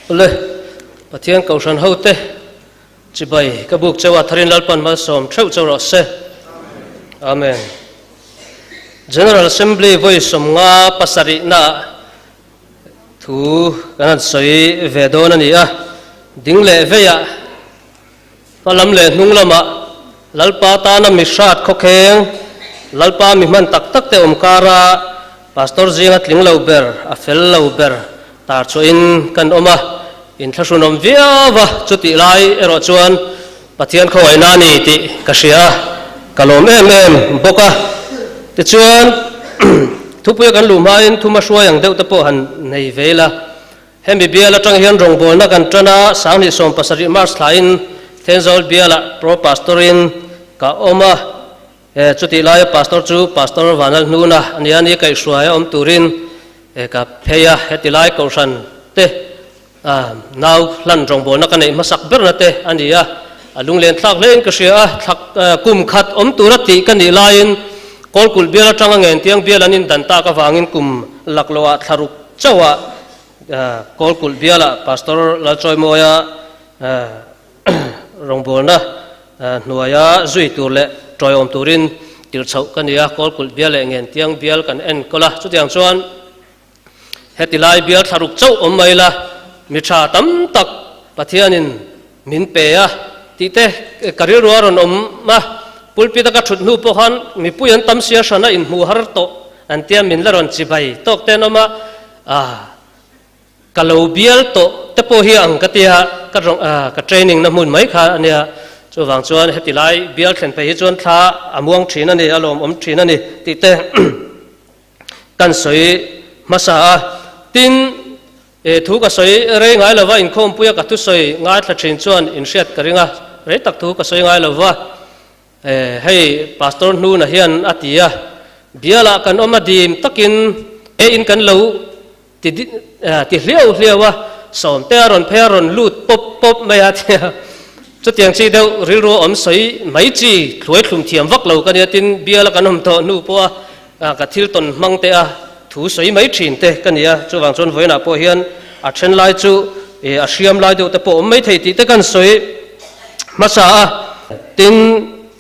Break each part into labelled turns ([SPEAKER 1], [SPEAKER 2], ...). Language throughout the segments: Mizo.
[SPEAKER 1] Awle, Pathian Kohhran hote chibai ka buk cheu a tharin Lalpan malsawm theuh cheu rawh se. Amen. General Assembly vawi 57 naah thu kan han sawi ve dawn a ni a, ding leh veiah hma lam leh hnung lamah Lalpa tana mi hrat khawkheng, Lalpa mi hman tak tak te awm kara Pastor zinga tling lo ber, a fel lo ber tar chhuahin kan awm a, inthlahrunawm viau a, chutih lai erawh chuan Pathian khawngaihna a ni tih ka hria a, ka lawm em em bawk a. Tichuan, thupuia kan luh hmain thuma hruai ang deuh te pawh han nei ve ila. Hemi bial atang hian rawngbawlna kan tan a, 2017 March thlain Thenzawl bialah Pro Pastor-in ka awm a. Chutih laia Pastor chu Pastor Vanal Hnuna a nia, ni kaihhruai a awm turin ka phei a, heti lai Kohhran te nau hlan rawngbawlna ka neih hmasak berna te a ni a, a lunglen thlak hlein ka hria a, thlak kum khat awm tura tih ka nih laiin Kawlkulh bial atanga Ngentiang bial an indan tak avangin kum laklawhah thlaruk chauhah Kawlkulh bialah Pastor Lalchawimawia Rawngbawlna hnuaia zui tur leh tawiawm turin tirh chhoh ka ni a, Kawlkulh bial leh Ngentiang bial kan enkawl a, chutiang chuan heti lai bial thlaruk chauh awm mai la, mi tha tam tak Pathianin min pe a tih te ka rilru a rawn awm a, pulpit a ka thut hnu pawh khan mipui an tam sia hran a inhmu har tawh an tia min la rawn chibai tawk te an awm a, ah. Ka lo bial tawh te pawh hi ang ka tia, ka rawng ka training na hmun mai kha a nia, chuvang chuan heti lai bial thlen phei hi chuan thla a muang thin a ni, a lawmawm thin a ni tih te kan sawi hmasa a. Tin, thu ka sawi rei ngai lova inkhawmpuia ka thusawi ngaithla thin chuan inhriat ka ring a, rei tak thu ka sawi ngai lova. Hei Pastor Hnuna hian a ti a, bialah kan awm a dim takin he in kan lo ti ti hliau hliau a, sawmte a rawn phei a rawn lut pawp pawp mai a tia, chutiang chi deuh rilru a awm sawi mai chi thluai thlum thiam vak lo ka nia, tin biala kan awm tawh hnu pawh a ka thil tawn hmang te a thu sawi mai thin te ka ni a, chuvang chuan vawiinah pawh hian a then lai chu a hriam lai deuh te pawh awm mai thei tih te kan sawi hmasa a. Tin,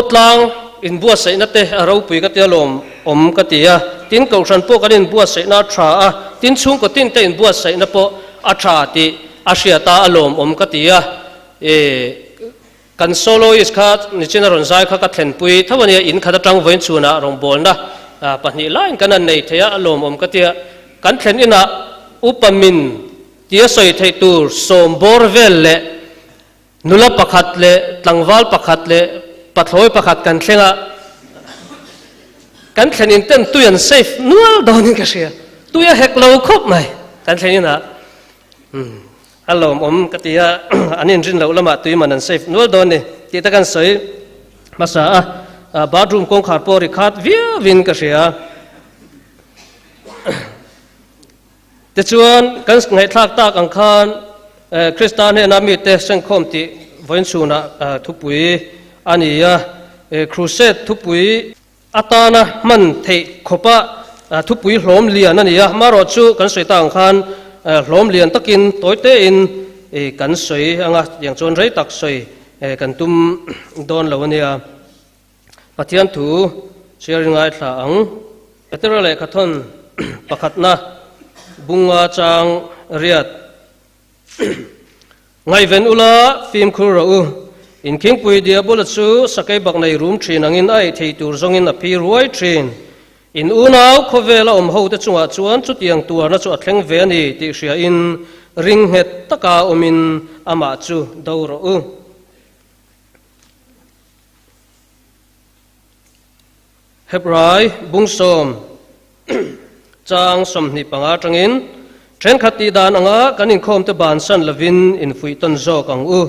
[SPEAKER 1] tlang inbuatsaihna te a ropui ka tia lawm awm ka ti a, tin kohhran pawh kan inbuatsaihna a tha a, tin chhungkaw tin te inbuatsaihna pawh a tha tih a hriat a, a lawm awm ka ti a. Kan soloist kha nichin a rawn zai kha ka thlenpui tho a nia, in khat atang vawiin chhunah rawngbawlna pahnih laiin kan han nei thei a, a lawmawm ka ti a. Kan thlen inah upa min tia sawi theih tur sawm bawr vel leh nula pakhat leh tlangval pakhat leh pathlawi pakhat kan thleng a, kan thlen in ten tui an safe nual dawnin ka hria, tui a hek lo khawp mai kan thlen inah. A lawmawm ka ti a, an inrin loh lamah tui man an safe nual dawn ni tih te kan sawi hmasa a, bathroom kawngkhar pawh ri khat viauin ka hria. Tichuan, kan ngaihthlak tak ang khan Krista hnena mite sengkhawm tih vawiin chhunah thupui a ni a, crusade thupui Atana hman theih khawpa thupui hlawm lian a ni a, marawh chu kan sawi tak ang khan hlawm lian takin tawi tein kan sawi ang a, tiang chuan rei tak sawi kan tum dawn lo a nia. Pathian thu chhiarin ngaithla ang. Petera lehkhathawn pakhatna bunga chang riat. Ngaihven ula, fimkhur rawh u. Inkhingpui Diabola chu sakei bak nei rum thin angin a ei thei tur zawngin a phi ruai thin. In unau khawvela awm hote chungah chuan chutiang tuarna chu a thleng ve a ni tih hriain ring nghet taka awmin amah chu do rawh u. Hebrai bungsawm chang 25 atangin thenkhat tih dan anga kan inkhawmte bansan lovin infuih tawn zawk ang u.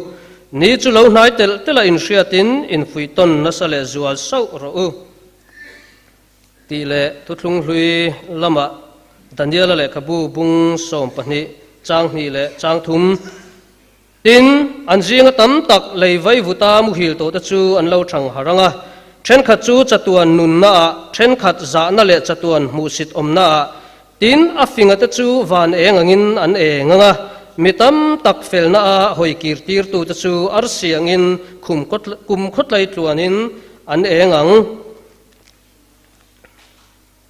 [SPEAKER 1] Ni chu lo hnai telh telh a inhriatin infuih tawn nasa leh zual sauh rawh u tih leh thuthlung hlui lamah Daniela lehkhabu bung 12 chang 2 leh chang 3 Tin, an zinga tam tak lei vai vuta muhil tawhte chu an lo thang har ang a, thenkhat chu chatuan nunnaah, thenkhat zahna leh chatuan hmuhsit awmnaah, tin, a fingate chu van eng angin an eng ang a, Mi tam tak felna a hawi kir tirtute chu arsi angin khum kum khawtlai tluanin an eng ang.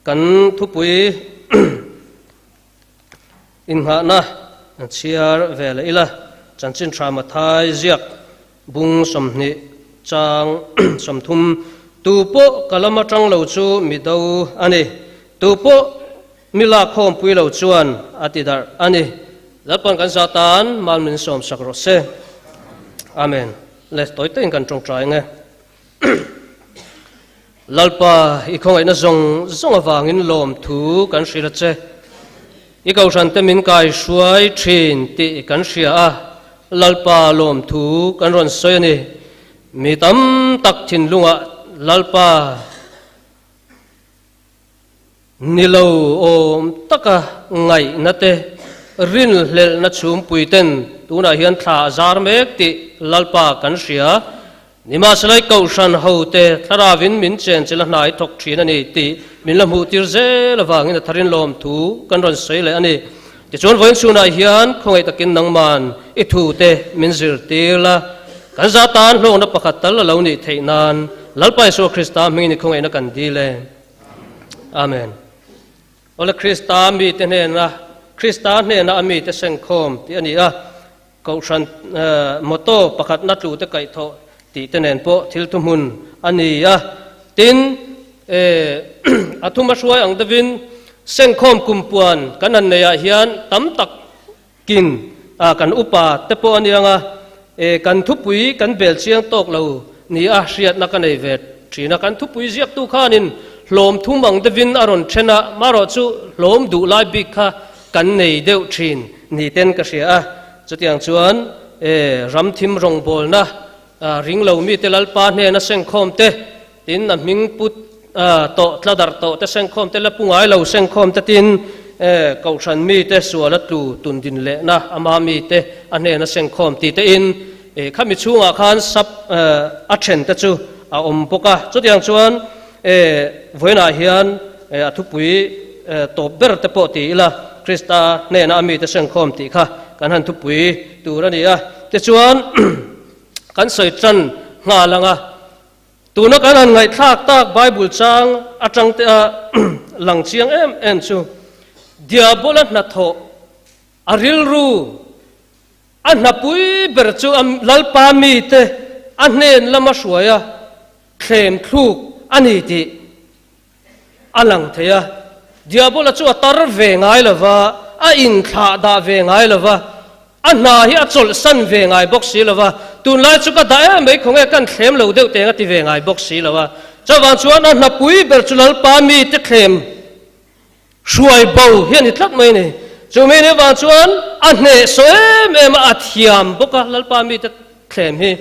[SPEAKER 1] Kan thupui inngahna chhiar ve leh ila, Chanchin Tha Mathai ziak bung 20 chang 30, Tu pawh ka lam atang lo chu mi do a ni, tu pawh mi lak khawmpui lo chuan a ti darh a ni. Lalpan kan za tan mal min sawm sak rawh se. Amen. Le tawi tawiin kan tawngtai ang e. Lalpa, i khawngaihna zawng zawng avangin lawmthu kan hrilh a che. I kohhrante min kai hruai thin tih kan hria a, Lalpa lawmthu kan rawn sawi a ni. Mi tam tak thinlungah Lalpa ni lo awm taka ngaihna te, rinhlelhna chhumpui ten tunah hian thla a zar mek tih Lalpa kan hria. Nimahsela i kohhran hote thlaravin min chenchilh a hnai thawk thin a ni tih min la hmuh tir zel avangin a tharin lawmthu kan rawn sawi leh a ni. Tichuan vawiin chhunah hian khawngaih takin nangman i thute min zirtir la, kan za tan hlawkna pakhat tal a lo nih theih nan Lalpa Isua Krista hmingin i khawngaihna kan dil e. Amen. Awle Krista mite hnena Krista hnena a mite sengkhawm tih a ni a, Kohhran motto pakhatna tlute kaihthawh tih te nen pawh thil thuhmun a ni a. Tin, a thuma hruai ang deuhin sengkhawm kumpuan kan han neihah hian tam tak kin kan upa te pawh a ni ang a, kan thupui kan bel chiang tawk lo ni a hriatna ka nei ve thin a. Kan thupui ziaktu khanin hlawm thum ang deuhin a rawn then a, marawh chu hlawm duh lai bik kha kan nei deuh thin ni ten ka hria a, chutiang chuan e ramthim rawngbawlna ring lo mite Lalpa hnena sengkhawm te, tin a hming put tawh tla darh tawh te sengkhawm te la pu ngai lo sengkhawm te tin e kohhran mite sual a tlu tun din lehna ama mite a hnena sengkhawm ti te in e khami chhungah khan sap a then te chu a awm bawk a, chutiang chuan E, vawiinah hian e, a thupui e, tawp ber te pawh ti ila, Krista hnena a mite sengkhawm tih kha kan han thupui tur a ni a. Tichuan, kan sawi tan nghal ang a, tuna kan han ngaihthlak tak Bible chang atang te a lang chiang em em chu, Diabola hnathawh a rilru a hnapui ber chu a Lalpa mite a hnen lama hruai a, Thlem thluk a ni tih a lang thei a. Diabola chu a tar ve ngai lo va, a inthlah dah ve ngai lo va, a hna hi a chawlhsan ve ngai bawk si lo va, tunlai chu ka dah em mai khawnge kan thlem lo deuh teng a ti ve ngai bawk si lo a. Chuvang chuan a hnapui ber chu Lalpa mite thlem Hruai bo hi a ni tlat mai a ni. Chu mi ni vang chuan a hnehsawh em em a, a thiam bawk a Lalpa mite thlem hi.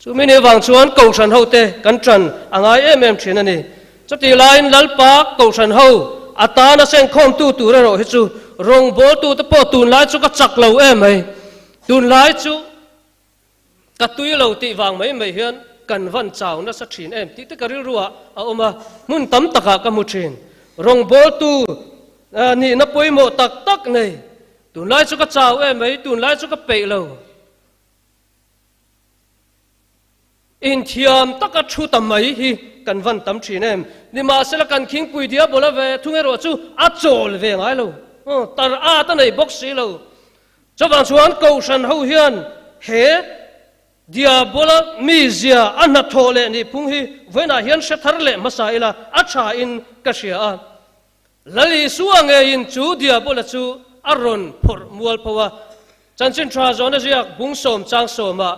[SPEAKER 1] Chu mi ni vang chuan Kohhran hote kan ṭan a ngai em em ṭhin a ni. Chutih laiin Lalpa Kohhran ho a tana sengkhawmtu tur erawh hi chu rawngbawltute pawh tunlai chu ka chak lo em mai. Tunlai chu ka tui lo tih vang mai mai hian kan van chau nasa ṭhin em tih te ka rilruah a awm a, hmun tam takah ka hmu ṭhin. Rawngbawltu nihna pawimawh tak tak nei, tunlai chu ka chau em mai, tunlai chu ka peih lo. Inthiam taka thu ta mai hi kan van tam thin em? Nimahsela kan khingpui diabola ve thung erawh chu a chawl ve ngai lo, tar at a nei bawk si lo. Chuvang chuan Kohhran ho hian he diabola mizia a hnathawh leh nihphung hi vawiinah hian hre thar leh hmasa ila a tha in ka hria a. Lal Isua ngeiin chu diabola chu a rawn phawrh mual pho a. Chanchin tha zawhna ziak bung sawm chang sawmah,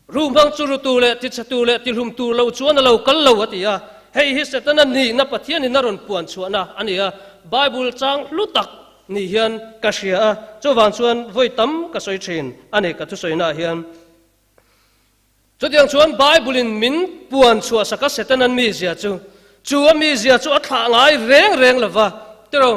[SPEAKER 1] Ru hmang chu rutu leh tichhetu leh tihlum tur lo chuan a lo kal lo a ti a. Hei hi Setana nihna Pathianin a rawn puan chhuahna a ni a, Bible chang hlu tak ni hian ka hria a, chuvang chuan vawi tam ka sawi thin a ni ka thusawinaah hian. Chutiang chuan Bible-in min puan chhuah sak a Setana'n mizia chu, chu a mizia chu a thlah ngai reng reng lo va, tiraw?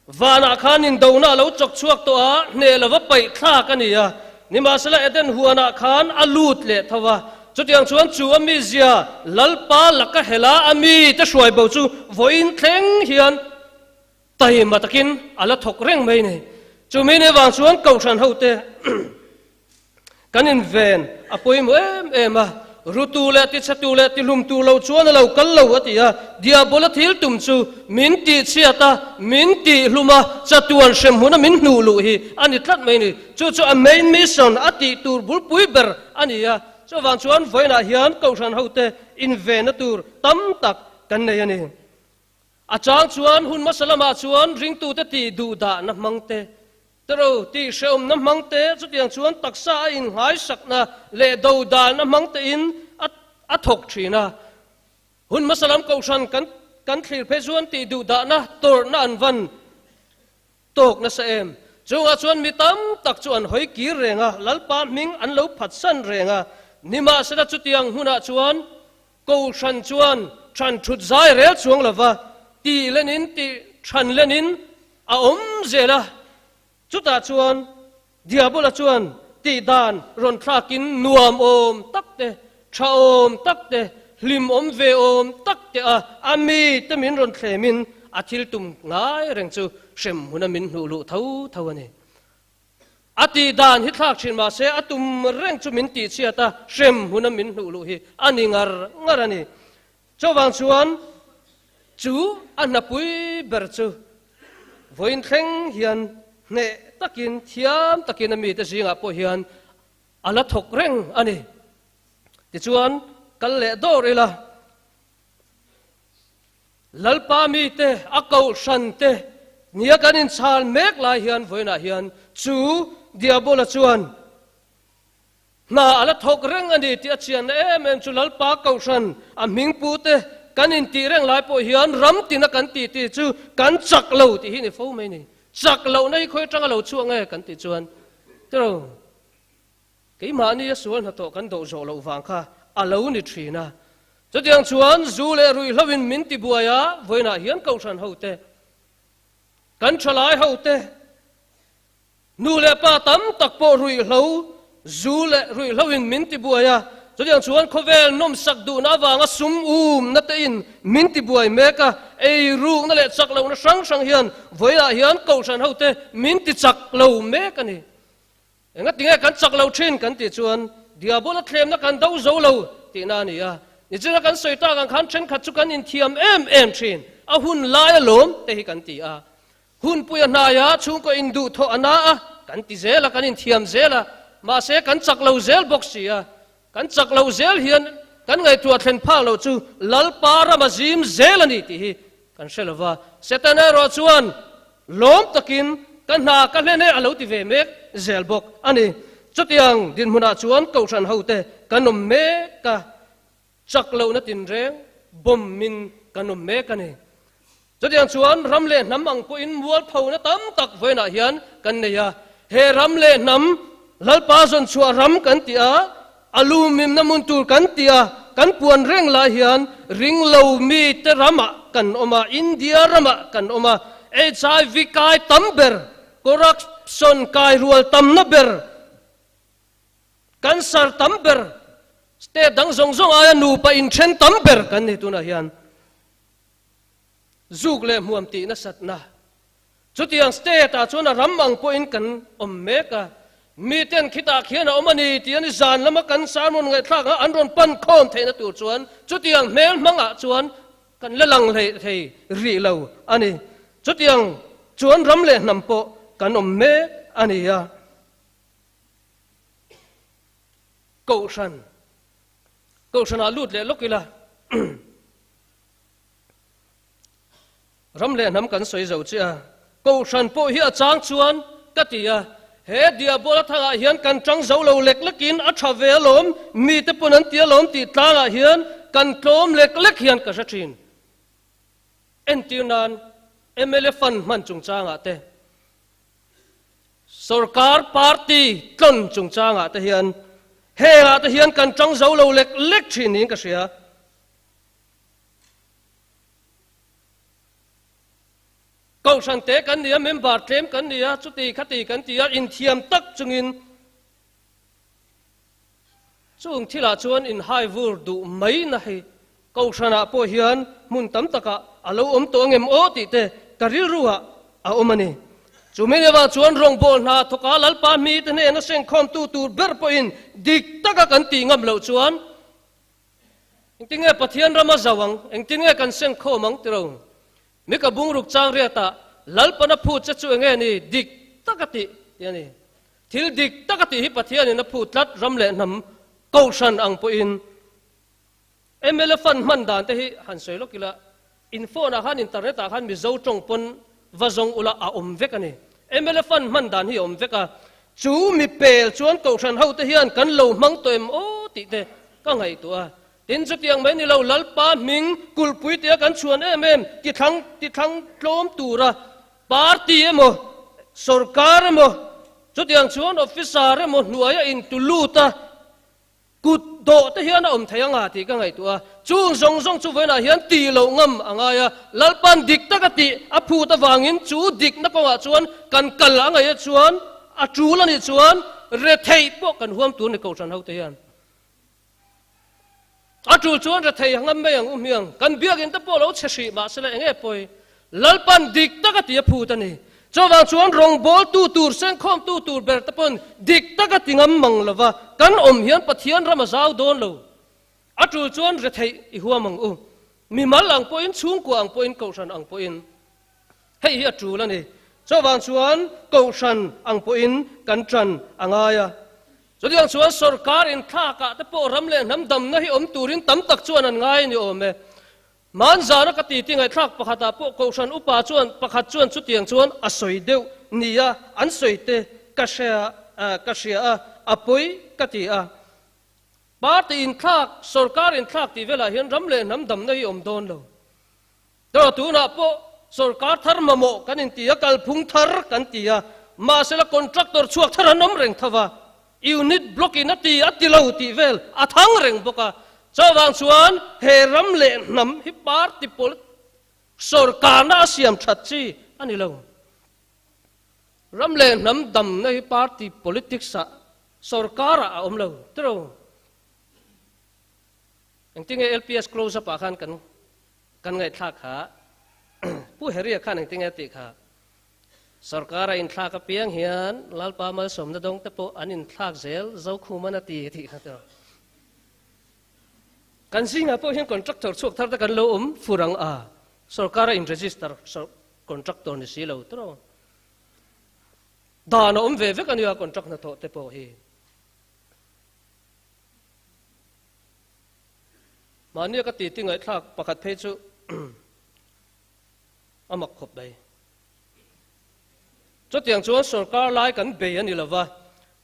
[SPEAKER 1] Vanah khan indona a lo chawk chhuak tawh a, hneh lova paih thlak a ni a. Nimahsela Eden huanah khan a lut leh tho va. Chutiang chuan chu a mizia Lalpa laka hela a mite hruai bo chu vawiin thleng hian taima takin a la thawk reng mai a ni. Chumi ni avang chuan Kohhran hote kan inven a pawimawh em em a, rutu leh tichhetu leh tihlumtu lo chuan a lo kal lo a ti a, Diabola thil tum chu min tihchhiat a, min tihlum a, chatuan hremhmun a min hnuh luh hi a ni tlat mai a ni. Chu chu a main mission a tih tur bulpui ber a ni a, chuvang chuan vawiinah hian Kohhran hote invenna tur tam tak kan nei a ni. A chang chuan hun hmasa lamah chuan ringtute tih duhdahna hmang te, tero tih hrehawmna hmang te, chutiang chuan taksa a innghaisakna leh dodalna hmang tein a a thawk thin a. Hun hmasa lam kohhran kan kan thlir phei chuan tih duhdahna tawrhna an van tawk nasa em. Chungah chuan mi tam tak chu an hawi kir reng a, Lalpa hming an lo phatsan reng a. Nimahsela chutiang hunah chuan Kohhran chuan than thut zai rel chuang lova tih lenin tih than lenin a awm zel a, chutah chuan Diabola chuan tih dan rawn thlakin nuam awm tak te, tha awm tak te, hlim awm ve awm tak te a a mite min rawn thlemin a thil tum ngai reng chu hrem huna min hnuh luh tho tho a ni. A tih dan hi thlak thin mahse a tum reng chu min tih chhiat a, hrem huna min hnuh luh hi a ni ngar ngar a ni. Chuvang chuan chu a hnapui ber chu vawiin thleng hian hneh takin thiam takin a mite zingah pawh hian a la thawk reng a ni. Tichuan kal leh dawr ila. Lalpa mite, a kohhran te nia kan inchhal mek lai hian vawiinah hian chu Diabola chuan hna a la thawk reng a ni tih a chianna em em chu Lalpa kohhran a hmingpu te kan intih reng lai pawh hian ram tina kan tih tih chu kan chak lo tih hi ni fo mai ni. Chak lohna hi khawi atanga lo chhuak nge kan tih chuan tiraw Keimahni a sual hnathawh kan doh zawh loh vang kha a lo ni thin a. Chutiang chuan zu leh ruihhloin min tibuai a, vawiinah hian kohhran hote, kan thalai hote, nu leh pa tam tak pawh ruihhlo, zu leh ruihhloin min tibuai a. Chutiang chuan khawvel nawmsak duhna avanga sum umna tein min tibuai mek a, eirukna leh chak lohna hrang hrang hian vawiinah hian kohhran hote min tichak lo mek a ni. Engatinge kan chak lo thin kan tih chuan Diabola thlemna kan do zo lo tihna a ni a. Nichina kan sawi tak ang khan thenkhat chu kan inthiam em em thin, a hun lai a lawm te hi kan ti a. Hunpui a hnai a, chhungkaw induhthawh a na a, kan ti zel a, kan inthiam zel a, mahse kan chak lo zel bawk si a. Kan chak lo zel hian kan ngaihtuah thlen phak loh chu Lalpa ram a zim zel a ni tih hi kan hre lo va. Setana erawh chuan lawm takin ka hna ka hlen e a lo ti ve mek zel bawk a ni. Chutiang dinhmunah chuan Kohhran hote kan awm mek a, chak lohna tinreng bawmin kan awm mek a ni. Chutiang chuan ram leh hnam ang pawhin mualphona tam tak vawiinah hian kan nei a. He ram leh hnam Lalpa zawn chhuah ram kan tih a, a lumimna hmun tur kan tih a, kan puan reng lai hian ringlo mite ramah kan awm a, India ramah kan awm a, HIV kai tam ber, corruption kai rual tamna ber, cancer tam ber, state dang zawng zawng aia nupa inthen tam ber kan ni tunah hian. Zuk leh hmuam tih nasatna. Chutiang state ah chuan a ram ang pawhin kan awm mek a, miten khitah khian a awm a ni tih a ni zan lama kan sermon ngaihthlak a an rawn pan khawm theihna tur chuan chutiang hmel hmangah chuan kan la lang hlei thei rih lo a ni. Chutiang chuan ram leh hnam pawh kan awm mek a ni a. Kohhran, Kohhranah lut leh lawk ila. Ram leh hnam kan sawi zo chiah a, Kohhran pawh hi a chang chuan ka ti a, he Diabola thangah hian kan tang zo lo lek lekin a tha ve alawm, mite pawn an ti alawm tih tlangah hian kan tlawm lek lek hian ka hre thin. Entir nan mla fund hman chungchangah te, sorkar party tlawn chungchangah te hian hengah te hian kan tang zo lo lek lek thin niin ka hria. Kohhran te kan ni a, member tlem kan ni a, chuti khati kan ti a, inthiam tak chungin chung thilah chuan inhai vur duh mai na hei Kohhranah pawh hian hmun tam takah a lo awm tawh angem aw tih te ka rilruah a awm a ni. Chumi ni avang chuan rawngbâwl hna thawka Lalpa mite hnêna sengkhâwmtu tûr ber pawhin dik taka kan tih ngam loh chuan engtin nge Pathian rama zau ang, engtin nge kan sengkhâwm ang tiro? Mika bungruk chang riatah Lalpan a phut che chu enge ni dik taka tih tih a ni. Thil dik taka tih hi Pathianin a phut tlat ram leh hnam kohhran ang pawhin mla fund hman dan te hi han sawi lawk ila, in phone ah khan internet ah khan Mizo tawng pawn va zawng ula a awm vek a ni. Mla fund hman dan hi a awm vek a, chu mi pel chuan kohhran ho te hian kan lo hmang tawh em aw tih te ka ngaihtuah a. Tin chutiang mai ni lo Lalpa hming kulhpui tia kan chhuan em em tithlang tithlang tlawm tura party emaw sorkar emaw chutiang chuan officer emaw hnuaia intu lut a, Kut dawh te hian a awm thei anga tih ka ngaihtuah a, chung zawng zawng chu vawiinah hian tih loh ngam a ngai a, Lalpan dik taka tih a phut avangin chu dikna kawngah chuan kan kal a ngaih chuan a tul a nih chuan retheih pawh kan huam tur ni Kohhran hote hian a tul chuan rethei a ngam mai ang u hmiang, kan biakinn te pawh lo chhe hrih mahsela eng nge pawi Lalpan dik taka ti a phut a ni. Chuvang chuan rawngbawltu tur, sengkhawmtu tur ber te pawn dik taka ti ngam mang lova kan awm hian Pathian ram a zau dawn lo. A tul chuan retheih i huam ang u. Mimal ang pawhin, chhungkua ang pawhin, kohhran ang pawhin hei hi a tul a ni. Chuvang chuan kohhran ang pawhin kan tan a ngai a. Chutiang chuan sorkar inthlakah te pawh ram leh hnam damna hi awm turin tam tak chuan an ngai a ni awm e. Hmanzana ka titi ngaihthlak pakhatah pawh Kohhran upa chuan pakhat chuan chutiang chuan a sawi deuh nia an sawi te ka hria ka hria a, a pawi ka ti a. Party inthlak, sorkar inthlak tih velah hian ram leh hnam damna hi awm dawn lo. Tawh tunah pawh sorkar thar mamawh kan inti a, kalphung thar kan ti a, mahsela contractor chhuak thar an awm reng tho va. Unit block in a ti a ti lo tih vel a thang reng bawk a, chuvang chuan he ram leh hnam hi party pol sorkarna a siam that chi a ni lo. Ram leh hnam damna hi party politics ah sorkarah a awm lo tiro. Engtinge LPS close up ah khan kan kan ngaihthlak kha Pu Harry-a khan engtinge a tih kha? Sorkar a inthlak apiang hian Lalpa malsawmna dawng te pawh an inthlak zel Zokhuman a ti tih kha tawh. Kan zingah pawh hian contractor chhuak thar te kan lo awm fur ang a, sorkar a in-register contractor ni si lo tawh. Dan a awm ve vek a nia contract hnathawh te pawh hi. Mahnia ka titi ngaihthlak pakhat phei chu a mak khawp mai. Chutiang chuan sorkar lai kan bei a ni lo va,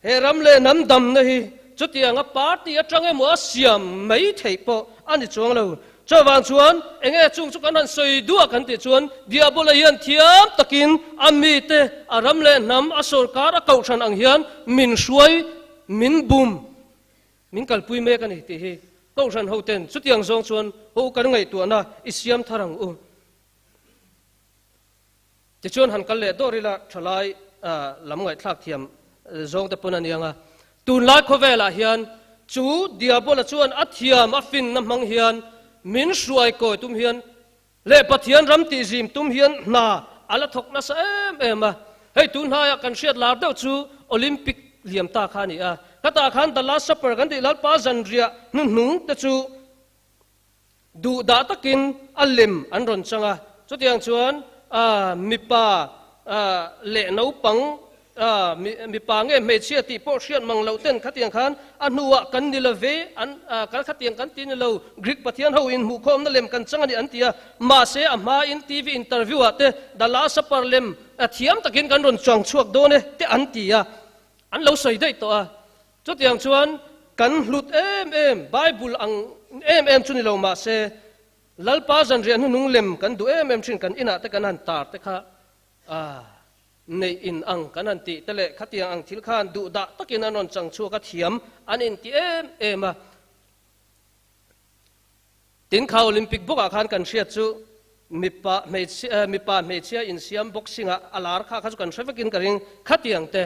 [SPEAKER 1] he ram leh hnam damna hi chutianga party atang emaw a siam mai theih pawh a ni chuang lo. Chuvang chuan enge chung chu kan han sawi duah kan tih chuan Diabola hian thiam takin a mite, a ram leh hnam, a sorkar a kohhran ang hian min hruai, min bum, min kalpui mek a ni tih hi kohhran hoten chutiang zawng chuan ho kan ngaihtuahna i siam thar ang u. Tichuan han kal leh dawr ila thalai lam ngaihthlak thiam zawng te pawn a niang a. Tunlai khawvelah hian chu Diabola chuan a thiam a finna hmang hian min hruai kawi tum hian leh Pathian ram tihzim tum hian hna a la thawk nasa em em a. Hei tun hnaiah kan hriat lar deuh chu Olympic liam ta kha a ni a. Khatah khan The Last Supper kan tih Lalpa zanriah hnuhnung te chu Duhdah takin a lem an rawn chang a, chutiang chuan mipa leh naupang, mipa nge hmeichhia tih pawh hriat mang loh ten khatiang khan a hnuah kan ni lo ve, an kan khatiang kan ti ni lo, Greek pathian ho inhmuhkhawmna lem kan chang a ni an ti a, mahse a hmain TV interview ah te The Last Supper lem thiam takin kan rawn chuang chhuak dawn e te an ti a, an lo sawi daih tawh a. Chutiang chuan kan hlut em em, Bible ang em em chu ni lo mah se, Lalpa zanriah hnunung lem kan duh em em thin, kan inah te kan han tar te kha ah neih in ang kan han tih te leh khatiang ang thil khan duhdah takin an rawn chang chhuak a thiam an inti em em a. Tin kha Olympic bawkah khan kan hriat chu mipa hmeichhia mipa hmeichhia insiam boxing ah a lar kha kha chu kan hre vekin ka ring khatiang te.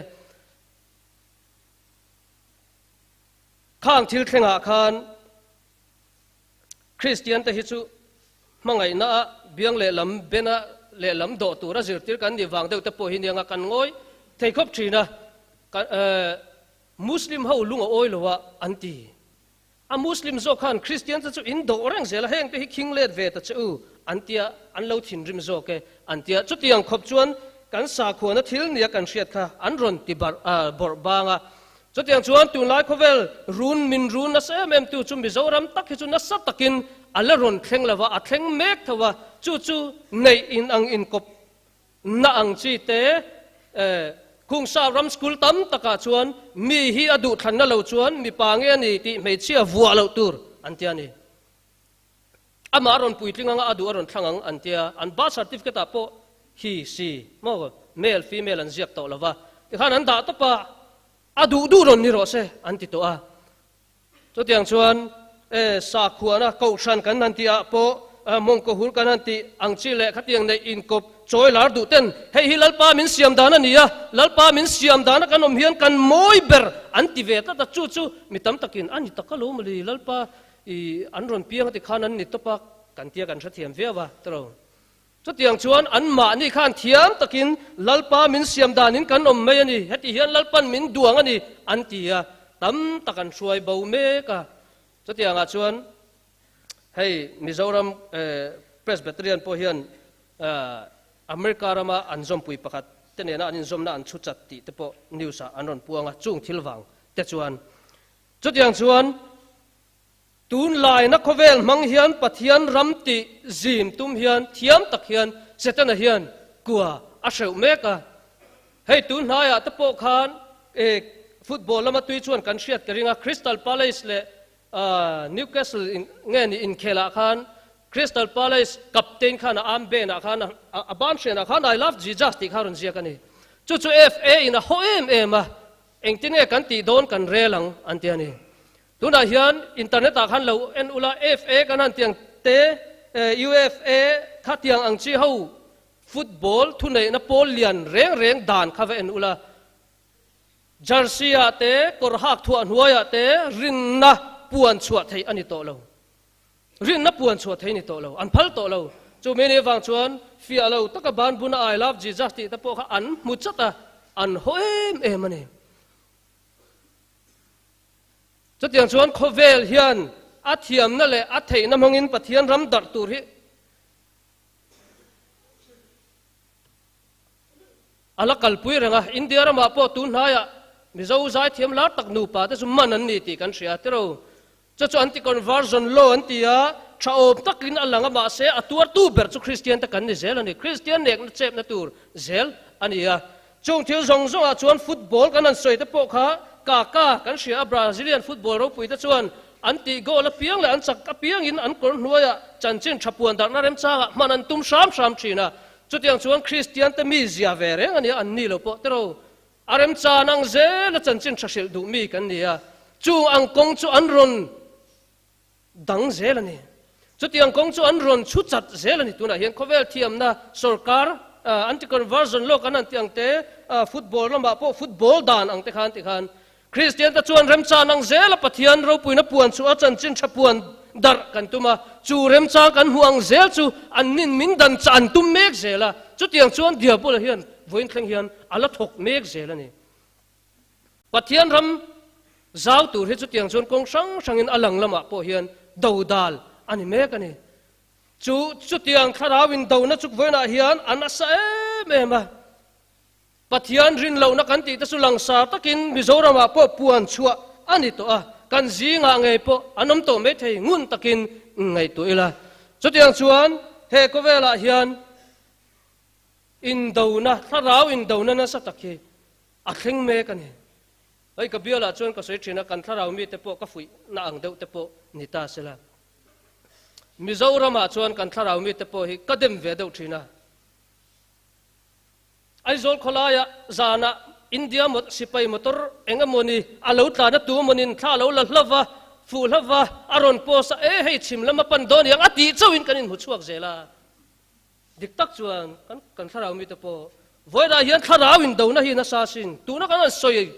[SPEAKER 1] Khang thil thlengah khan Kristian te hi chu hmangaihna a biang leh lam bena lehlam dawh tura zirtir kan nih vang deuh te pawh hi nia kan ngawi thei khawp thin a, Muslim ho lung a awi lo a an ti. A Muslim zawk khan Kristian te chu in dawh reng zel a, heng te hi khing let ve ta che u an tia, an lo thinrim zawk e an tia. Chutiang khawp chuan kan sakhuana thil nia kan hriat kha an rawn ti bawrh bang a. Chutiang chuan tunlai khawvel run min run nasa em em tu chu Mizoram tak hi chu nasa takin a la rawn thleng lo va, a thleng mek tho a, chu chu neih in ang inkawp na ang chi te Khungsa ram school tam takah chuan mi hi a duhthlanna lo chuan mipa nge a ni tih hmeichhia vuah loh tur an tia ni. Amah a rawn puitling anga a duh a rawn thlang ang an tia, an birth certificate ah pawh he, she, maw, male, female an ziak tawh lo va, tikhan an dah tawp a, a duh duh rawn ni rawh se an ti tawh a. Chutiang chuan e sakhuana kohhran kan han tih ah pawh mawngkaw hur kan han tih ang chi leh khatiang neih inkawp chawi lar duh ten hei hi Lalpa min siam dan a ni a, Lalpa min siam dana kan awm hian kan mawi ber an ti ve tlat a, chu chu mi tam takin a ni tak alawm ali Lalpa i an rawn piang a ti khan an ni tawp a kan tia kan hrethiam viau a tiro. Chutiang chuan anmahni khan thiam takin Lalpa min siam danin kan awm mai a ni, heti hian Lalpan min duang a ni an ti a, tam tak an hruai bo mek a. Chutiangah chuan hei Mizoram Presbyterian pawh hian America rama an zawmpui pakhat te nena an inzawmna an chhu chat tih te pawh news ah an rawn puang a, chung thil vang te chuan. Chutiang chuan Tunlaina khawvel hmang hian Pathian ram tih zim tum hian thiam tak hian Setana hian kua a hreuh mek a. Hei tun hnaiah te pawh khan football lama tui chuan kan hriat ka ring a, Crystal Palace leh Newcastle nge ni inkhelah khan Crystal Palace captain khan a armband ah khan a ban hrenah khan I love Jesus tih kha a rawn ziak a ni. Chu chu FA in a haw em em a, engtin nge kan tih dawn kan rel ang an ti a ni. Tunah hian internet ah khan lo en ula FA kan han tiang te UEFA kha tiang ang chi ho football thuneihna pawl lian reng reng dan kha va en ula jersey ah te kawr hak thuah hnuai ah te rinna puan chhuah theih a ni tawh lo. Rinna puan chhuah theih a ni tawh lo. An phal tawh lo. Chu mi nih vang chuan fiah lo taka ban buna I love Jesus tih te pawh kha an hmu chat a, an haw em em a ni. Chutiang chuan khawvel hian a thiamna leh a theihna hmangin Pathian ram darh tur hi a la kalpui reng a. India ramah pawh tun hnaiah Mizo zaithiam lar tak nupa te chu man an ni tih kan hria tiro. Chu chu anti-conversion law an ti a, tha awm takin a lang a, mahse a tuartu ber chu Kristian te kan ni zel a ni. Kristian nekna chepna tur zel a ni a. Chung thil zawng zawngah chuan football kan han sawi te pawh kha Kaka kan hria a, Brazilian football ropui te chuan an tih goal apiang leh an chak apiangin an kawr hnuaiah chanchin tha puan darhna remchangah hman an tum hram hram thin a. Chutiang chuan Kristian te mi zia ve reng a nia, an ni lo pawh tero. A remchan ang zela chanchin tha hrilh duh mi kan ni a, chung ang kawng chu an rawn dang zel a ni. Chutiang kawng chu an rawn chhu chat zel a ni. Tunah hian khawvel thiamna sorkar anti-conversion law kan han tih ang te, football lamah pawh football dan ang te khan ti khan Kristian te chuan remchan ang zela Pathian ropuina puan chu a chanchin tha puan darh kan tum a, chu remchang kan hmuh ang zel chu an nin min dan chah an tum mek zel a, chutiang chuan Diabola hian vawiin thleng hian a la thawk mek zel a ni. Pathian ram zau tur hi chutiang chuan kawng hrang hrangin a lang lamah pawh hian dodal a ni mek a ni. Chu chutiang thlarau indona chuk vawiinah hian a nasa em em a. Pathian rin lohna kan tih te chu langsar takin Mizoramah pawh puan chhuah a ni tawh a, kan zingah ngei pawh an awm tawh maithei ngun takin ngaihtuah ila. Chutiang chuan he khawvelah hian indona, thlarau indona nasa tak hi A thleng mek a ni. Hei ka bialah chuan ka sawi thin a, kan thlarau mite pawh ka fuih na ang deuh te pawh ni ta sela. Mizoramah chuan kan thlarau mite pawh hi ka dem ve deuh thin a. Aizawl khawlaiah zanah India sipai motor eng emaw ni a lo tlan a, tu emawnin thla a lo la hlauh va, fuh hlauh va, a rawn post a, e hei chhim lam a pan dawn iang a tih chauhin kan inhmu chhuak zel a. Dik tak chuan kan kan thlarau mite pawh vawilah hian thlarau indona hi nasa sin. Tuna kan han sawi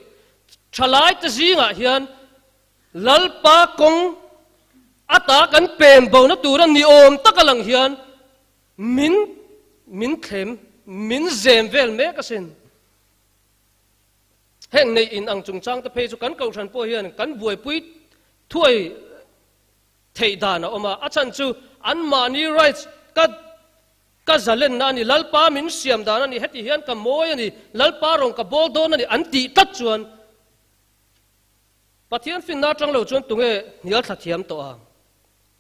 [SPEAKER 1] thalai te zingah hian Lalpa kawng ata kan pen bona tura ni awm tak a lang hian min min thlem, min zem vel mek asin. Heng neih in ang chungchang te phei chu kan kohhran pawh hian kan buaipui thuai theih dan a awm a, a chhan chu anmahni rights ka ka zalenna a ni, Lalpa min siam dan a ni, heti hian ka mawi a ni, Lalpa rawn ka bawl dawn a ni an tih tlat chuan Pathian finna atang lo chuan tunge hnial thla thiam tawh ang?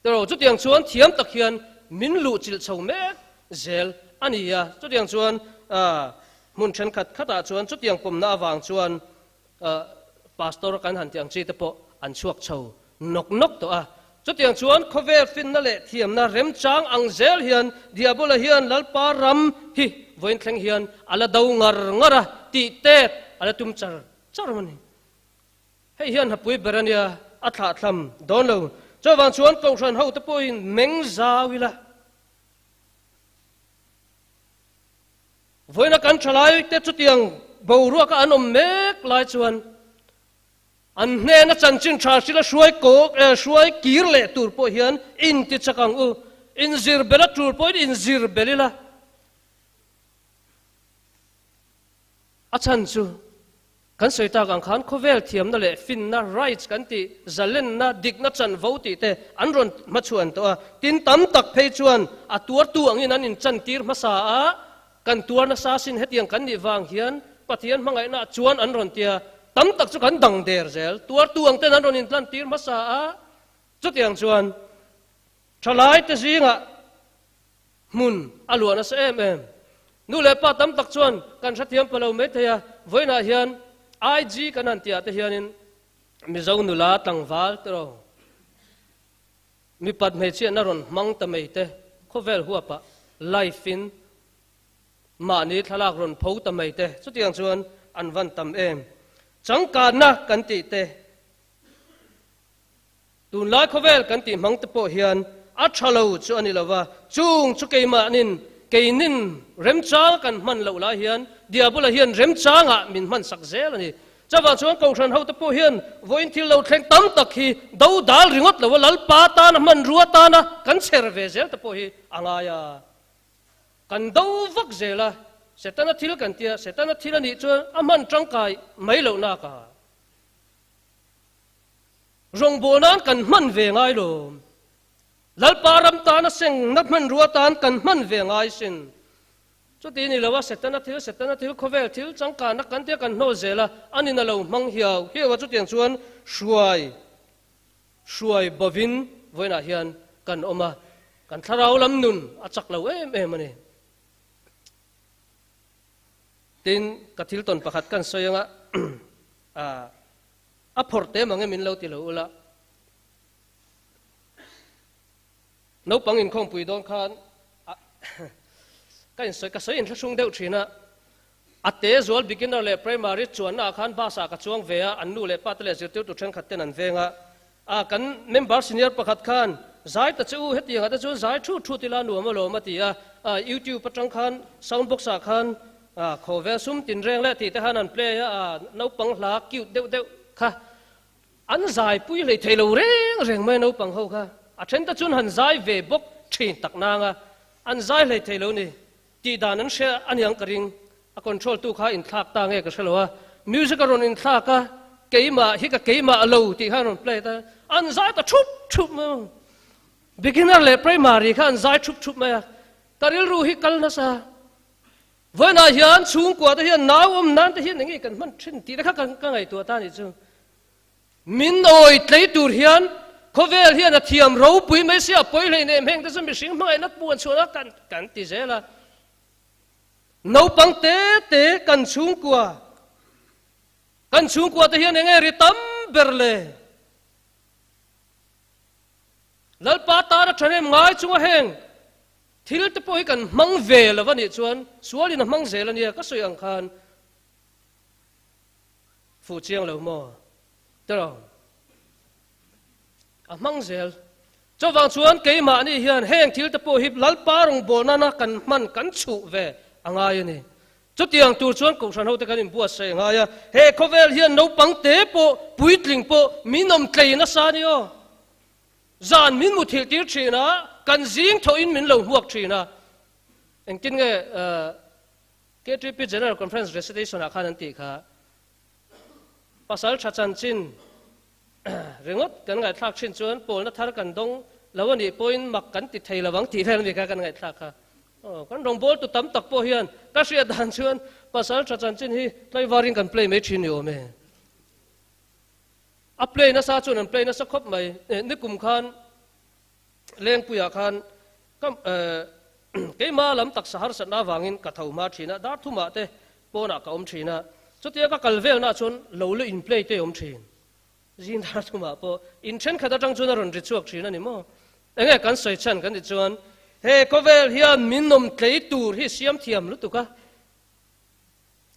[SPEAKER 1] Tiraw, chutiang chuan thiam tak hian min luh chilh chho mek zel a ni a, chutiang chuan hmun thenkhat khatah chuan chutiang pawmna avang chuan Pastor kan han tih ang chi te pawh an chhuak chho nawk nawk tawh a. Chutiang chuan khawvel finna leh thiamna remchang ang zel hian Diabola hian Lalpa ram hi vawiin thleng hian a la do ngar ngar a, tih tet a la tum char char a ni. Hei hian hapui ber a nia, a thlahthlam dawn lo. Chuvang chuan Kohhran hote pawhin meng zau ila. Vawiina kan thalai te chutiang boruaka an awm mek lai chuan an hnena chanchin tha hrila hruai kawk eh hruai kir leh tur pawh hian inti chak ang u. Inzir bel a tul pawhin inzir bel ila. A chhan chu Kan sawi tak ang khan khawvel thiamna leh finna, rights kan tih, zalenna, dikna chanvo tih te an rawn hmachhuan tawh a. Tin, tam tak phei chuan a tuartu angin an inchantir hmasa a, kan tuar nasa sin hetiang kan nih vang hian Pathian hmangaihna chuan an rawn tia, tam tak chu kan dang der zel. Tuartu ang ten an rawn intlantir hmasa a, chutiang chuan thalaite zingah Hmun a luah nasa em em. Nu leh pa tam tak chuan kan hrethiam pa lo mai thei a, vawiinah hian IG kan han tihah te hianin Mizo nula tlangval te rawh mipat hmeichhiatna rawn hmang ta mai te khawvel huapah live in mahni thlalak rawn pho ta mai te chutiang chuan an van tam em. Changkanna kan tih te Tunlai khawvel kan tih hmang te pawh hian a tha lo chu a ni lo va, chung chu keimahnin keinin remchang kan hman loh lai hian Diabola hian remchangah min hman sak zel a ni. Chuvang chuan Kohhran hote pawh hian vawiin thil lo thleng tam tak hi do dal ringawt lo a, Lalpa tana hmanrua tana kan chher ve zel te pawh hi a ngai a. Kan do vak zel a, Setana thil kan tia, Setana thil a nih chuan a hman tangkai mai loh nak a. Rawngbâwl nân kan hman ve ngai lo. Lalpa ram tâna sengna hmanrua tân kan hman ve ngai sin. Chuti ni lo a, Setana thil, Setana thil, khawvêl thil changkânna kan tia kan hnawl zêl a, a nin a lo hmang hiau hiau a, chutiang chuan hruai, hruai bovin vawiinah hian kan awm a, kan thlarau lam nun a chak lo êm êm a ni. Tin, ka thil tawn pakhat kan sawi anga, A phawrh te mang em in lo ti lo ula. Naupang inkhawmpui dawn khan ka insawi ka sawi inthlahrung deuh thin a. A te zual beginner leh primary chuanna ah khan bus ah ka chuang ve a, an nu leh pa te leh zirtirtu thenkhat ten an veng a. A kan member senior pakhat khan zai ta che u hetiang ah te chuan zai thut thut ila nuam alawm a ti a. YouTube atang khan sound box ah khan A khawvel sum tinreng leh tih te khan an play a, a naupang hla cute deuh deuh kha an zai pui hlei thei lo reng reng mai naupang ho kha. A then te chuan han zai ve bawk thin tak nang a, an zai hlei thei lo ni. Tih dan an hre a niang ka ring. A control tu kha inthlak ta nge ka hre lo a, music a rawn inthlak a, keimah hi ka keimah lo tih kha an rawn play ta, an zai ta thup thup mai a. Beginner leh primary kha an zai thup thup mai a, ka rilru hi kal nasa. Vawiinah hian chhungkua te hian nau awm nan te hian eng nge kan hman thin tih te kha ka ngaihtuah ta nih chu. Min awi tlei tur hian khawvel hian a thiam ropui mai sia a pawi hlei nem heng te chu mihring hmangaihna puan chhuahna kan kan ti zel a. Naupang te te kan chhungkua kan chhungkua te hian eng nge ri tam ber le? Lalpa tana thahnem ngai chunga heng Thil te pawh hi kan hmang ve lo a nih chuan sualin a hmang zel a nia ka sawi ang khan fuh chiang lo maw tiraw a hmang zel. Chuvang chuan keimahni hian heng thil te pawh hi Lalpa rawngbâwl nana kan hman kan chhuh ve a ngai a ni. Chutiang tur chuan Kohhran hote kan inbuatsaih a ngai a, he khawvel hian naupang te pawh puitling pawh min awm tlei nasa a ni aw. Zan min muthilh tir thin a, kan zing thawhin min lo hmuak thin a. Engtin nge KTP General Conference Recitation ah khan an tih kha? Pasal tha chanchin ringawt kan ngaihthlak thin chuan pawlna thar kan dawng lo a nih pawhin mak kan ti thei lovang tih vel a ni kha kan ngaihthlak kha. Aw, kan rawngbawltu tam tak pawh hian ka hriat dan chuan pasal tha chanchin hi tlaivarin kan play mai thin ni awm e. A play nasa chuan an play nasa khawp mai. Nikum khan Lengpuiah khan ka keima lam taksa harsatna avangin ka tho hma thin a, dar thumah te pawnah ka awm thin a, chutia ka kal velnah chuan lo la in play te awm thin. Zing dar thumah pawh in thenkhat atang chuan a rawn ri chhuak thin a ni maw? Enge kan sawi chhan kan tih chuan he khawvel hian min nawm tlei tur hi siam thiam lutuk a,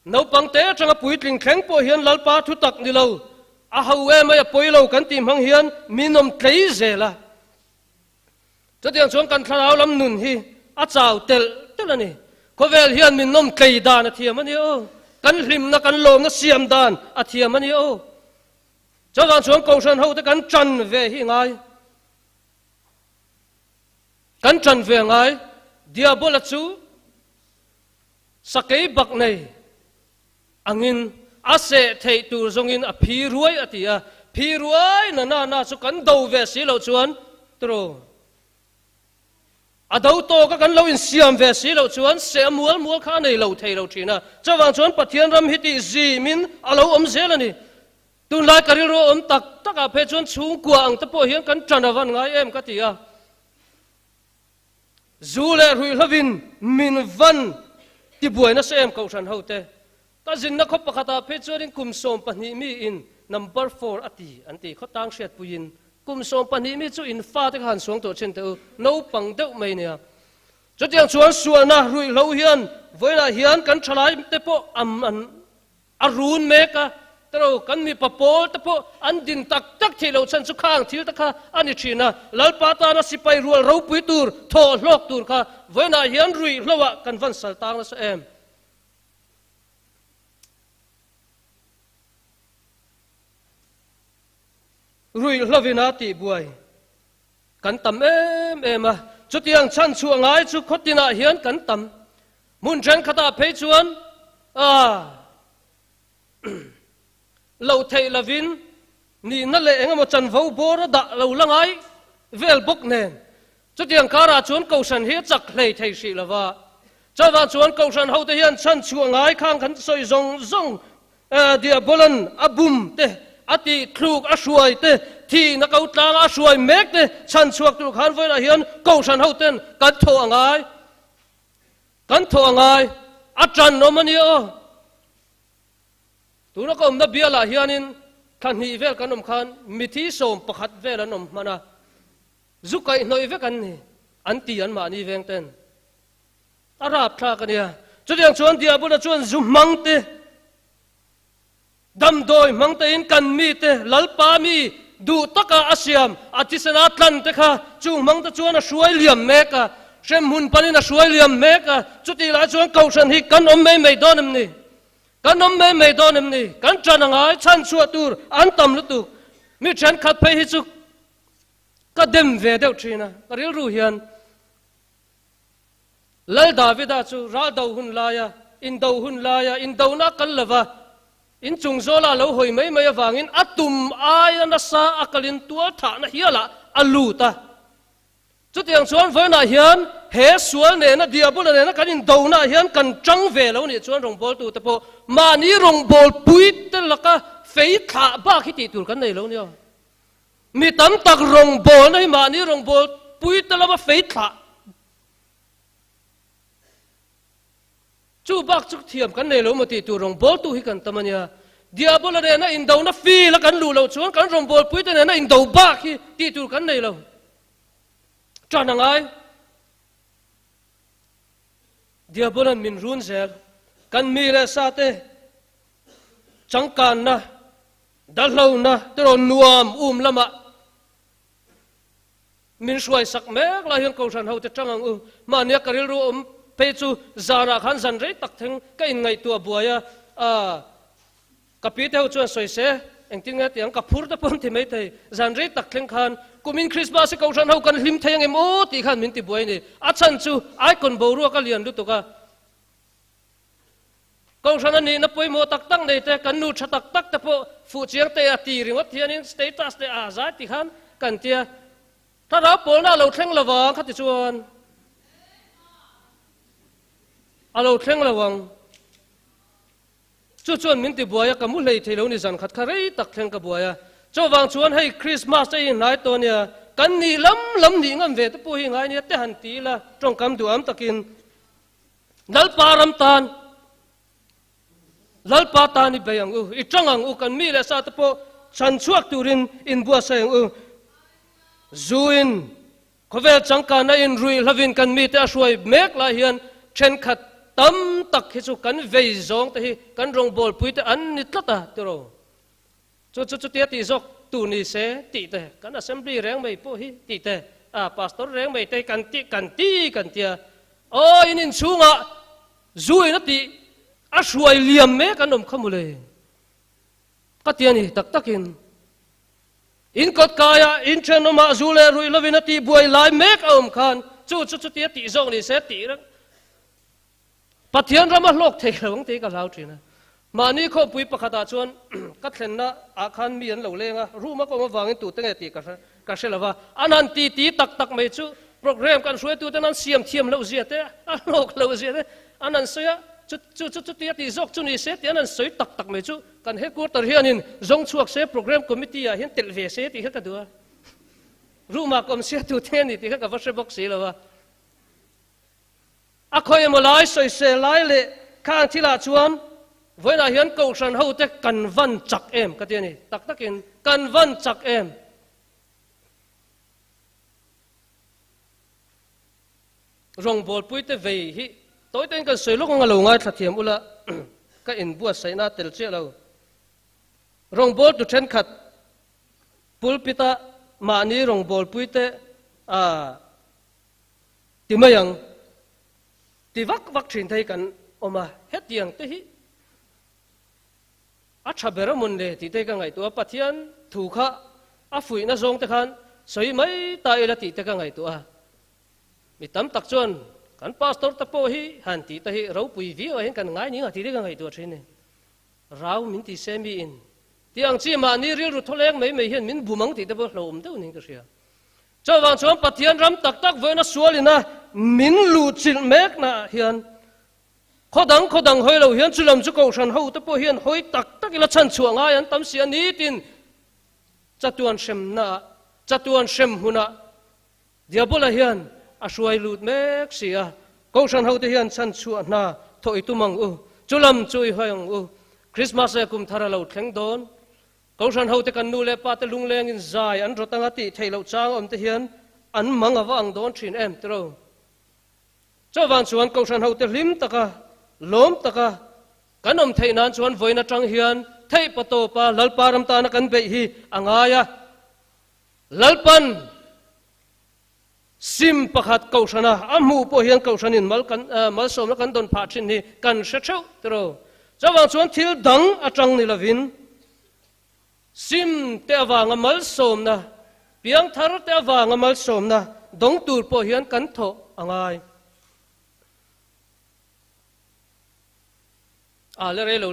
[SPEAKER 1] Naupang te atanga puitling thleng pawh hian Lalpa thu tak ni lo, a ho em ai a pawi lo kan tih hmang hian min awm tlei zel a. Chutiang chuan kan thlarau lam nun hi a chau telh telh a ni. Khawvel hian min nawm tlei dan a thiam a ni aw. Kan hlimna, kan lawmna siam dan a thiam a ni aw. Chuvang chuan Kohhran hote kan tan ve hi ngai. Kan tan ve ngai. Diabola chu Sakei bak nei angin a seh theih tur zawngin a phi ruai a ti a, phi ruai na na na chu kan do ve si loh chuan turu a do tawk a kan lo insiam ve si loh chuan seh a mual mual kha a nei lo thei lo thin a, chuvang chuan Pathian ram hi tih zimin a lo awm zel a ni. Tunlai ka rilru a awm tak takah phei chuan chhungkua ang te pawh hian kan ṭan a van ngai em ka ti a. Zu leh ruihhlovin min van tibuai nasa em Kohhran hote. Ka zinna khaw pakhatah phei chuanin kum 12 mi in number four a ti an ti khaw tang hriatpuiin kum 12 mi chu in fate kha han suang tawh thin teh u, naupang deuh mai nia. Chutiang chuan sualna ruihhlo hian vawiinah hian kan thalai te pawh an A run mek a, tero kan mipa pawl te pawh an din tak tak theih loh chhan chu khang thil te kha a ni thin a, Lalpa tana sipai rual ropui tur, thaw hlawk tur kha vawiinah hian ruih hloah kan van sal tang nasa em. Ruih hlovin a tihbuai kan tam em em a, chutiang chhan chhuah ngai chu khawtinah hian kan tam. Hmun thenkhatah phei chuan loh theih lovin nihna leh eng emaw chanvo bawr a dah lo la ngai vel bawk nen chutiang karah chuan Kohhran hi a chak hlei thei hrih lo va. Chuvang chuan Kohhran hote hian chhanchhuah ngai khang kan sawi zawng zawng Diabolan a bum te, a tih thluk a hruai te, thihna ko tlanga a hruai mek te chhanchhuak tur khan vawilah hian Kohhran hoten kan thawh a ngai. Kan thawh a ngai, a ṭan awm a nia aw. Tuna ka awmna bialah hianin thla hnih vel kan awm khan mithi 11 vel an awm hman a, zu kaihhnawih vek an ni, an ti an mahni veng ten. A rapthlak a nia. Chutiang chuan Diabola chuan zu hmang te, Damdawi hmang tein kan mite Lalpa mi duh taka a siam, a thisen a tlan te kha chung hmang te chuan a hruai liam mek a, hremhmun panin a hruai liam mek a, chutih lai chuan Kohhran hi kan awm mai mai dawn em ni? Kan awm mai mai dawn em ni? Kan ṭan a ngai, chhan chhuah tur an tam lutuk. Mi ṭhenkhat phei hi chu ka dem ve deuh ṭhin a, ka rilru hian Lal Davida chu ral do hun laia, indo hun laia, indona a kal lova, inchung zawla a lo hawi mai mai avangin a tum aia nasa a kalin tual thahna hialah a lut a. Chutiang chuan vawiinah hian he sual nena, diabola nena kan indonaah hian kan tang ve lo nih chuan rawngbawltute pawh mahni rawngbawlpui te laka fei thlah bak hi tih tur kan nei lo nia. Mi tam tak rawngbawlna hi mahni rawngbawlpui te lama fei thlah Chu bak chu thiam kan nei lo maw tih tur rawngbawltu hi kan tam a nia. Diabola nena indona fil a kan luh loh chuan kan rawngbawlpuite nena indo bak hi tih tur kan nei lo. Ṭan a ngai. Diabola'n min run zel. Kan mi leh sa te changkanna, dahlona te rawn nuam um lamah Min hruai sak mek lai hian Kohhran hote tang ang u. Mahnia ka rilru awm phei chu zanah khan zan rei tak thleng ka inngaihtuah buai a, ka pi te ho chuan sawi se. Engtin nge tiang ka phur te pawh an ti maithei. Zan rei tak thleng khan kumin Christmas hi Kohhran ho kan hlim thei angem aw tih khan min ti buai a ni. A chhan chu icon boruak a lian lutuk a. Kohhran a nihna pawimawh tak tak nei te, kan nu tha tak tak te pawh fuh chiang te a ti ringawt hianin status te a zai ti khan kan tia. Thlarau pawlna a lo thleng lo vang kha ti chuan a lo thleng lo ang. Chu chuan min ti buai a, ka mu hlei thei lo ni zan khat kha rei tak thleng ka buai a. Chuvang chuan hei Christmas te hi hnai tawh nia, kan nih lam lam nih ngam ve te pawh hi ngai nia te han ti ila tawngkam duham takin Lalpa ram tan Lalpa tan i bei ang u, i tang ang u, kan mi leh sa te pawh chhan chhuak turin inbuatsaih ang u. Zuin Khawvel changkanna in ruih hlavin kan mite a hruai mek lai hian thenkhat tam tak hi chu kan vei zawng te hi kan rawngbawlpui te an ni tlat a tiraw? Chu chu chutia tih zawk tu ni se tih te, kan assembly reng mai pawh hi tih te, a pastor reng mai te kan tih kan ti kan tia, aw in inchhungah zu in a tih a hruai liam mek an awm kha mawle ka ti a ni tak takin. In kawt kaia in thenawmah zu leh ruih lovin a tih buai lai mek a awm khan chu chu chutia tih zawk ni se tih reng Pathian rama hlawk thei lo ang tih ka hlau thin a. Mahni khawpui pakhatah chuan ka thlenna ah khan mi an lo leng a, room a ka awm avangin tute nge tih ka ka hre lo va. An han ti ti tak tak mai chu program kan hruaituten an siam thiam loh zia te, a hlawk loh zia te an han sawi a, chu chu chutia tih zawk chu ni se tih an han sawi tak tak mai chu Kan headquarter hianin zawng chhuak se program committee ah hian telh ve se tih kha ka duh a, room ah ka awm sia tu te a ni tih kha ka va hre bawk si lo a. A khawi emaw lai sawisel lai leh khang thil ah chuan vawiinah hian kohhran ho te kan van chak em ka ti a ni, tak takin kan van chak em. Rawngbawlpui te vei hi tawi tawiin kan sawi lawk ang a lo ngaithla thiam ula ka inbuatsaihna tel chiah lo. Rawngbawltu thenkhat pulpit a mahni rawngbawlpui te a ti mai ang ti vak vak thin te hi kan awm a, hetiang te hi a tha ber a mawn le tih te hi ka ngaihtuah a, Pathian thu kha a fuihna zawng te khan sawi mai ta ila tih te ka ngaihtuah a. Mi tam tak chuan kan pastor te pawh hi han tih te hi ropui viau ah hian kan ngai ning a tih te ka ngaihtuah thin a ni. Rau min ti se mi in tih ang chi mahni rilru thawleng mai mai hian min bum ang tih te pawh hlauhawm deuh niin ka hria. Chuvang chuan Pathian ram tak tak vawiina sualina min luhchilh mekna ah hian khaw dang khaw dang hawi lo hian chulam chu kohhran ho te pawh hian hawi tak tak ila chhanchhuah ngai an tam si a ni tin chatuan hremna ah chatuan hrem hmunah Diabola hian a hruai lut mek si a, Kohhran hote hian chhanchhuah hna thawh i tum ang u, chu lam chu i hawi ang u. Krismas leh kum thar a lo thleng dawn. Kohhran hote kan nu leh pa te lunglengin zai an rawt anga tih theih loh chang a awm te hian an mang a va ang dawn thin em tiro. Chuvang chuan Kohhran hote hlim taka, lawm taka kan awm theih nan chuan vawiin atang hian theih patawpa Lalpa ram tana kan beih hi a ngai a. Lalpan sim pakhat kohhrana a hmuh pawh hian kohhranin mal kan malsawmna kan dawn phah thin hi kan hre theuh tiraw. Chuvang chuan thil dang atang ni lovin sim te avanga malsawmna, piangthar te avanga malsawmna dawng tur pawh hian kan thawh a ngai. A le rei lo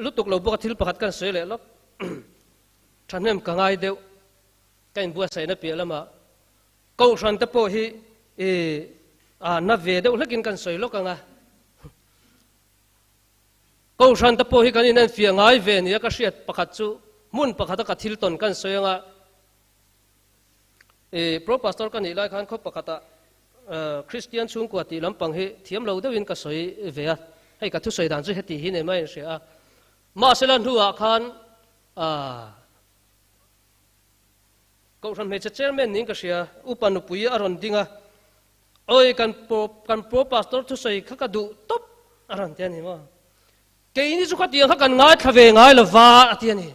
[SPEAKER 1] lutuk lo bawk a thil pakhat kan sawi leh lawk. Thahnem ka ngai deuh, ka inbuatsaihna piah lamah Kohhran te pawh hi i a na ve deuh hlekin kan sawi lawk ang a. Kohhran te pawh hi kan inenfiah ngai ve nia ka hriat pakhat chu hmun pakhata ka thil tawn kan sawi ang a. I Pro Pastor ka nih lai khan khaw pakhatah Kristian chhungkua tih lampang hi thiam lo deuhin ka sawi ve a, hei ka thusawi dan chu heti hi nei mai a inhria a. Mahsela hnuah khan Ahh. Kohhran hmeichhe chairman niin ka hria, upa nupui a rawn ding a, Awi kan kan pro pastor thusawi kha ka duh tawp a rawn ti a ni maw? Keini chu khatiang kha kan ngaithla ve ngai lo va a ti a ni.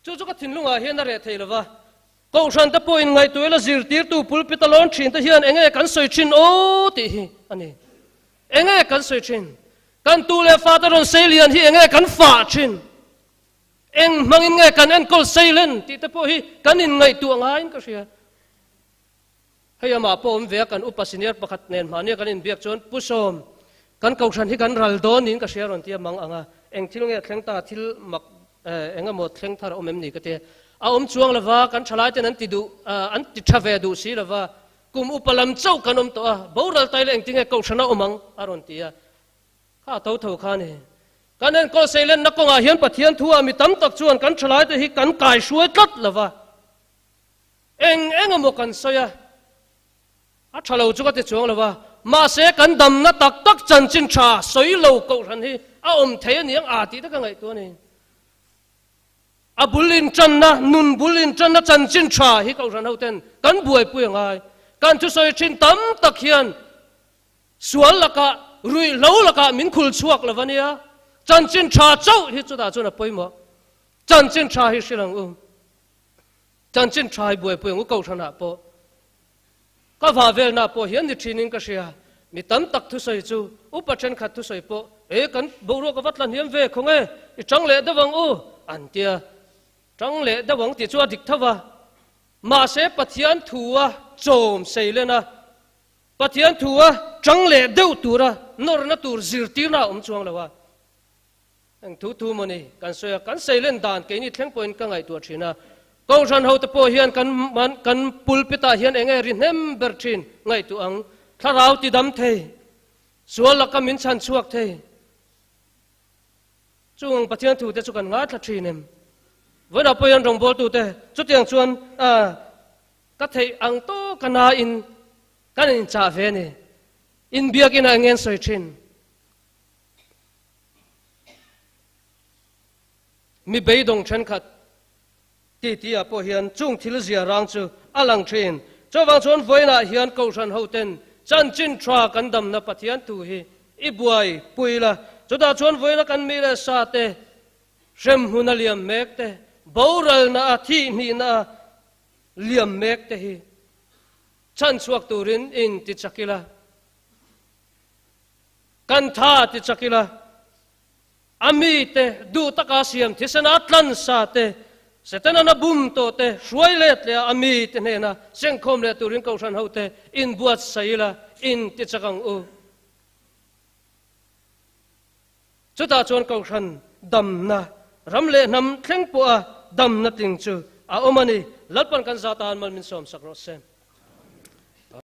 [SPEAKER 1] Chu chu ka thinlungah hian a reh thei lo va, Kohhran te pawhin ngaihtuah ila zirtirtu pulpit a lawn thin te hian enge kan sawi thin aw tih hi a ni. Enge kan sawi thin? Kan tu leh fate rawn sei lian hi enge kan fah thin? Eng hmangin nge kan enkawl seilen tih te pawh hi kan inngaihtuah ngaiin ka hria. Hei amah pawh awm ve a, kan upa senior pakhat nen mahnia kan inbiak chuan, Pu Sawm, kan kohhran hi kan ral dawn niin ka hria rawn ti a mang ang a, eng thil nge thleng ta, thil mak eng emaw thleng thar a awm em ni ka ti a. A awm chuang lova, kan thalai ten an ti duh, an ti tha ve duh si lova, kum upa lam chauh kan awm tawh a, boral tai leh engtinge kohhran a awm ang a rawn ti a. Kha tho tho kha a ni. Kan enkawl seilenna kawngah hian Pathian thu ah mi tam tak chuan kan thalaite hi kan kaihruai tlat lova. Eng eng emaw kan sawi a, a tha lo chu ka ti chuang lo a, mahse kan damna tak tak chanchin tha sawi lo kohhran hi a awm thei a niang a tih te ka ngaihtuah a ni. A bul intanna, nun bul intanna chanchin tha hi kohhran ho ten kan buaipui a ngai. Kan thusawi thin tam tak hian sual lakah, ruihhlo lakah min khul chhuak lo a nia. Chanchin tha chauh hi chutah chuan a pawimawh. Chanchin tha hi hrilh ang u. Chanchin tha hi buaipui ang u Kohhranah pawh ka vah velna pawh hian ni thinin ka hria. Mi tam tak thusawi chu upa thenkhat thusawi pawh e kan boruak a va tla hniam ve khaw nge i tang leh deuh ang u an tia. Tang leh deuh ang tih chu a dik tho va. Mahse Pathian thua chawm sei len a, Pathian thua tang leh deuh tura nawrna tur zirtirna a awm chuang lo a. Eng thu thu maw ni kan sawi a, kan seilen dan keini thleng pawhin ka ngaihtuah thin a. Kohhran hote pawh hian kan kan pulpit-ah hian eng nge ri hnem ber thin ngaihtuah ang. Thlarau ti dam thei, sual laka min chhan chhuak thei. Chung ang Pathian thute chu kan ngaithla thin em? Vawiinah pawh hian rawngbawltute chutiang chuan ka theih ang tawka nain kan inchah ve a ni. Inbiakinah eng nge an sawi thin? Mi beidawng thenkhat titi ah pawh hian chung thil zia rang chu a lang thin. Chuvang chuan vawiinah hian Kohhran hoten chanchin tha kan damna Pathian thu hi i buai pui la. Chutah chuan vawiina kan mi leh sa te, hremhmun a liam mek te, boralna a thihhnihna a liam mek te hi chhanchhuak turin in ti chak ila. Kan tha ti chak ila, a mite duh taka siam thisena tlan sa te, Setana bum tawh te hruai let leh a, a mite hnena sengkhawm leh turin Kohhran hote inbuatsaih ila, in ti chak ang u. Chutah chuan Kohhran damna, ram leh hnam thleng pawha damna tling chu a awm a ni. Lalpan kan zah tan mal min sawmsak rawh se.